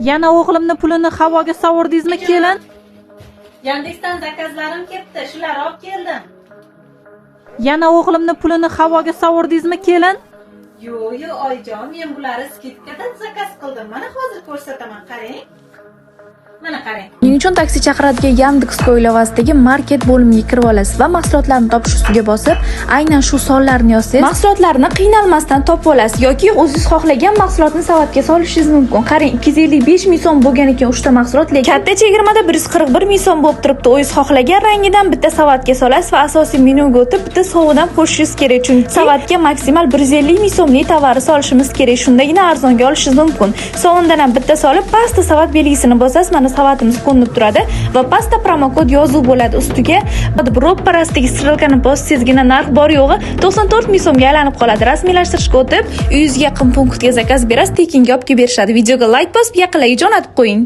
Yana o'g'limni pulini havoga sovurdingizmi, kelin? Yandexdan zakazlarim ketdi, shularni olib keldim. Yana o'g'limni pulini havoga sovurdingizmi, kelin? Yo'q, oyijon, men bularni скидка da zakaz qildim. Mana, hozir ko'rsataman, qarang. Mana, qarang. Buning uchun taksi chaqiradigan Yandex Go ilovasidagi market bo'limiga kirib olasiz va mahsulotlarni topish ustiga bosib, aynan shu sonlarni yozsangiz, mahsulotlarni qiynalmasdan topib olasiz yoki o'zingiz xohlagan mahsulotni savatga solishingiz mumkin. Qarang, 255 ming so'm bo'lgan ekan 3 ta mahsulot, lekin katta chegirmada 141 ming so'm bo'lib turibdi. O'zingiz xohlagan rangidan bitta savatga solasiz va asosiy menyuga o'tib, bitta sovundan qo'shishingiz kerak, chunki savatga maksimal 150 ming so'mlik tovarni solishimiz kerak. Shundagina arzonga olishingiz mumkin. Sovundan ham bitta solib, pastda savat belgisini bosasiz, mana, savatimiz ko'rinib turadi va pastda promokod yozuv bo'ladi. Ustiga ro'parasidagi стрелка ni bossangizgina narx bor yo'g'i 94 ming so'mga aylanib qoladi. Rasmiylashtirishga o'tib, uyingizga yaqin punktga zakaz berasiz, tekinga olib kelib berishadi. Videoga layk bosib, yaqinlarga jo'natib qo'ying.